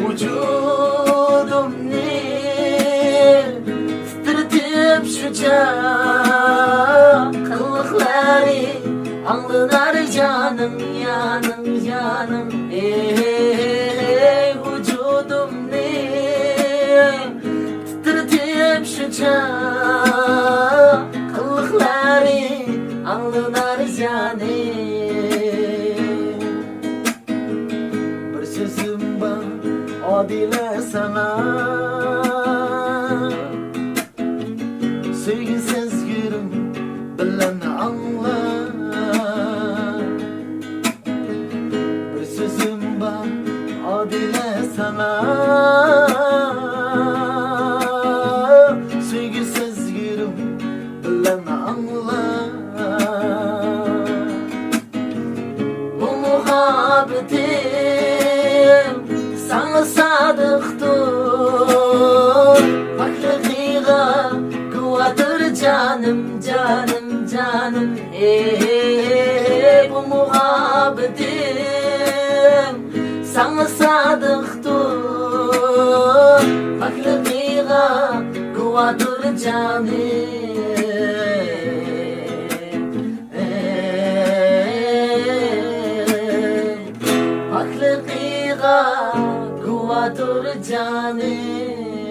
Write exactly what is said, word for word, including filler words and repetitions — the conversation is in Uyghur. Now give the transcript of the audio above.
ۋۇجۇدۇمنى تىترىتىپ شۇ چاغ، قىلىقلىرى ئاڭلىنار جانىم، جانىم، جانىم. ئەي، ۋۇجۇدۇمنى تىترىتىپ شۇ چاغ، قىلىقلىرى ئاڭلىنار جانىم. بىر سۆزۈم بار ئادىلە ساڭا، سۆيگۈ سەزگۈرۈم بىلەن ئاڭلا. بىر سۆزۈم بار ئادىلە ساڭا، سۆيگۈ سەزگۈرۈم بىلەن ئاڭلا. بۇ مۇھەببىتىم ساڭا سادىقتۇر، پاكلىقىغا گۇۋاھتۇر جانىم، جانىم، جانىم. ئەي، بۇ مۇھەببىتىم ساڭا سادىقتۇر، پاكلىقىغا گۇۋاھتۇر جانىم. ئەي، پاكلىقىغا گۇۋاھتۇر جانىم.